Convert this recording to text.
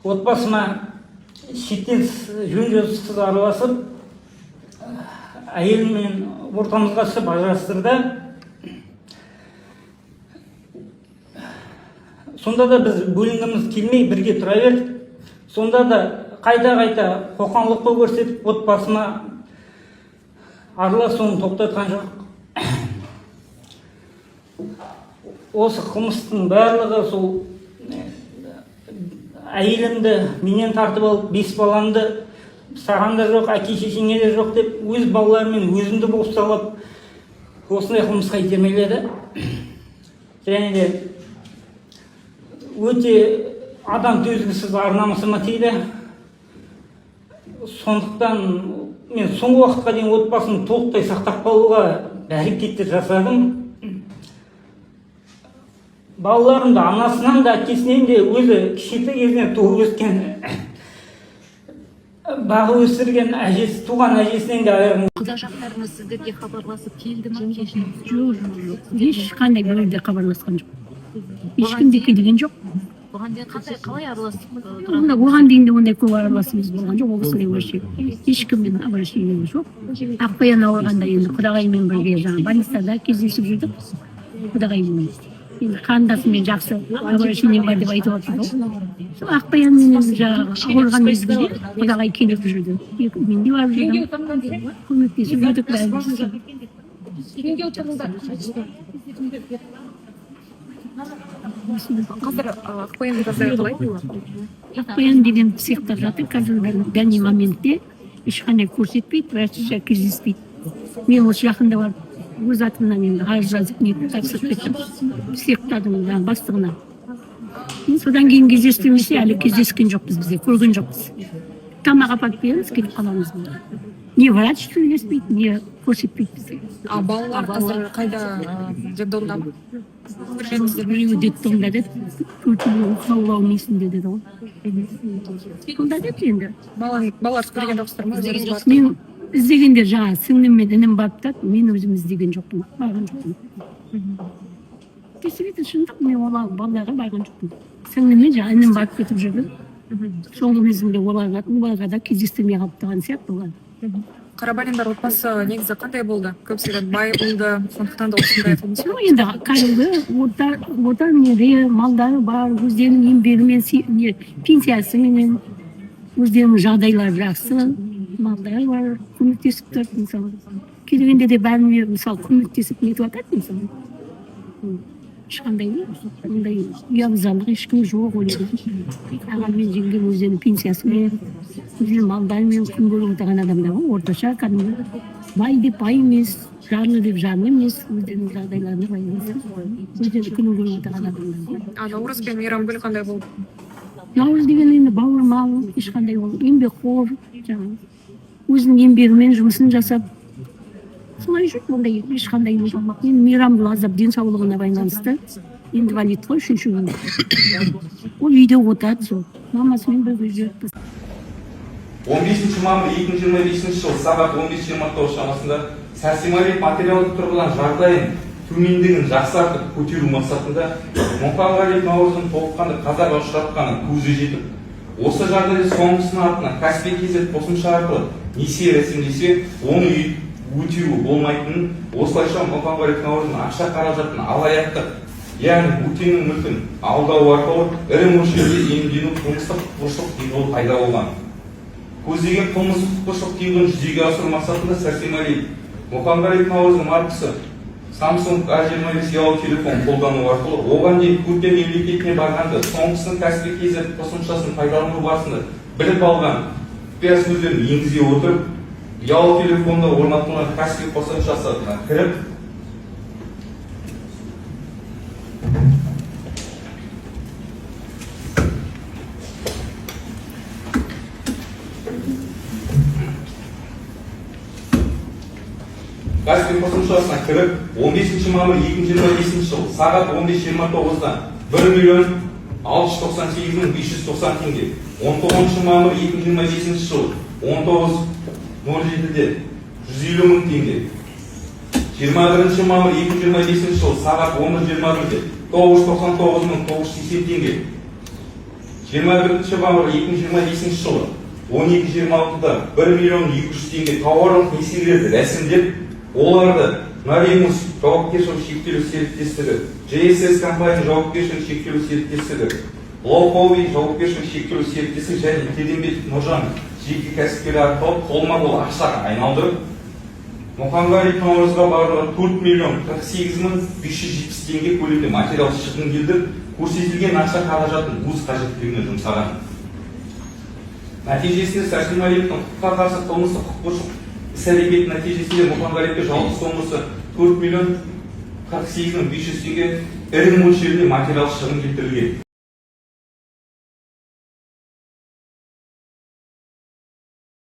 Отбасыма шеттен жөн жосықсыз араласып, әйеліммен ортамызға түсіп ажырастырды. Сонда да біз бөлінгіміз келмей, бірге тұра бердік. Сонда да қайта қайта қоқаң-лоққы көрсетіп, отбасыма араласуын тоқтатқан жоқ. Осы қылмыстың барлығы сол әйелімді менен тартып алып, 5 баламды саған да жоқ, әке шешеңе де жоқ деп, өз балаларыммен өзімді бопсалап, осындай қылмысқа итермеледі. Және де өте адам төзгісіз ар намысыма тиді. Сондықтан мен соңғы уақытқа дейін отбасын толықтай сақтап қалуға әрекеттер жасадым. Балаларымды анасынан да, әкесінен де, өзі кішкентай кезінен туып өскен, бағып өсірген әжесі, туған әжесінен де айырғым. Құда жақтарыңыз сіздерге хабарласып келді ма, кешірім? Жоқ, жоқ, жоқ, ешқандай біреу де хабарласқан жоқ, ешкім де келген жоқ. Бұған дейін қандай, қалай араласып Онда оған дейін де ондай көп араласуымыз болған жоқ. Ол кісіге вообще ешкіммен обращение жоқ. Ақбаян ауырғанда енді құдағаймен бірге жаңағы больницада кездесіп жүрдік. Құдағаймен енді қарындасыммен жақсы обращение бар деп айтып жатыр ғой. Сол Ақбаянмен енді жаңағы ауырған мезгілде құдағай келіп жүрді. Мен де барып жүрдім, көмектесіп жүрдік бәріміз. Қазір Ақбаянның жағдайы қалай? Ақбаян деген психта жатыр қазір данный моментте. Ешқандай көрсетпейді, врачша кездеспейді. Мен осы жақында барып, өз атымнан енді арыз жазып, не тапсырып кеттім психтардың жаңағы бастығына. Енді содан кейін кездестірмесе, әлі кездескен жоқпыз, бізде көрген жоқпыз. Тамақ апарып береміз, келіп қаламыз. Не врач сөйлеспейді, не көрсетпейді бізге. А балалар қазір қайда, детдомда ма? Көргеніңіздер ме? Біреуі детдомда деді, төртеуі қабылдау несінде деді ғой, сонда деді енді. Балаларды көрген жоқсыздар ма өздеріңіз барып? Мен іздегенде жаңағы сіңлім мен інім барып тұрады, мен өзім іздеген жоқпын, барған жоқпын. Действительно, шындық, мен олар балаларға барған жоқпын. Сіңлім мен жаңағы інім барып кетіп жүрді. Соңғы мезгілде оларға да кездестірмей қалып тұрған сияқты олар. Қарабалиндар отбасы негізі қандай болды? Көбісі айтады, бай болды, сондықтан да осындай қылмыс. Ну, енді кәдімгі орта неде малдары бар, өздерінің еңбегімен, не, пенсиясыменен, өздерінің жағдайлары жақсы, малдары бар, көмектесіп тұрады. Мысалы, келгенде де бәріне, мысалы, көмектесіп нетіп жатады. Мысалы, ешқандай не, ондай ұялзарлық ешкім жоқ ойлаймын. Ағам мен жеңгем өздерінің пенсиясымен, өздерінің малдарымен күн көріп отырған адамдар ғой. Орташа, кәдімгі, бай деп бай емес, жарлы деп жарлы емес, өздерінің жағдайларына байланысты өздерінің күнін көріп отырған адамдар ғой. А Наурыз бен Мейрамгүл қандай болды? Наурыз деген енді бауырмал, ешқандай, ол еңбекқор, жаңағы өзінің еңбегімен жұмысын жасап солай жүр. Ондай ешқандай не болмақ. Енді Мейрамгүл аздап денсаулығына байланысты инвалид қой, үшінші күн. Ол үйде отырады, сол мамасымен бірге жүреді. 15 мамыр 2025 жыл сағат 15:29 шамасында Сәрсенғалиев материалдық тұрғыдан жағдайын төмендігін жақсартып көтеру мақсатында Мұқанғалиев Наурыздың толыққанды қазаға ұшыратқанын көзі жетіп, осы жағдайда соңғысының атына Каспий kz қосымша арқылы несие рәсімдесе, оны өтеуі болмайтынын, осылайша Мұқанғалиев Наурыздың ақша қаражатын алаяқтық, яғни бөтеннің мүлкін алдау арқылы ірі мөлшерде иемдену қылмыстық құқық пиғылы пайда болған. Көздеген қылмыстық құқық пиғылын жүзеге асыру мақсатында Сәрсенғалиев Мұқанғалиев Наурыздың маркасы Samsung A25 ұялы телефон қолдану арқылы оған дейін Түркия мемлекетіне барғанда соңғысының Каспий kz қосымшасын пайдалану барысында біліп алған құпия сөздерін енгізе отырып, ұялы телефонда орнатылған Каспий қосымшасына кіріп, Каспий қосымшасына кіріп, 15 мамыр 2025 жыл сағат 15:29-да 1 миллион 698 мың 590 теңге, 19 мамыр 2025 жыл 19:07-де 150 мың теңге, 21 мамыр 2025 жыл сағат 11:21-де 999 мың 980 теңге. 21 мамыр 2025 жылы 12.26-да 1 миллион 200 теңге тауарлық несиелерді рәсімдеп, оларды Наримус жауапкершілігі шектеулі серіктестігі, JSS компания жауапкершілігі шектеулі серіктестігі, Лоухови жауапкершілігі шектеулі серіктестігі және Кеденбетов Нұржан жеке кәсіпкері арқылы қолма-қол ақшаға айналдырып, Мұханғалиев Наурызға барлығы 4 миллион 48 мың 570 теңге көлемінде материал шығын келтіріп, көрсетілген ақша қаражатын өз қажеттілігіне жұмсаған. Нәтижесінде Сәрсенбалиевтің құқыққа қарсы қылмыстық құқық бұзушылық іс әрекеті нәтижесінде Мұханғалиевке жалпы сомасы 4 миллион 48 мың 500 теңге ірі мөлшерінде материал шығын келтірілген.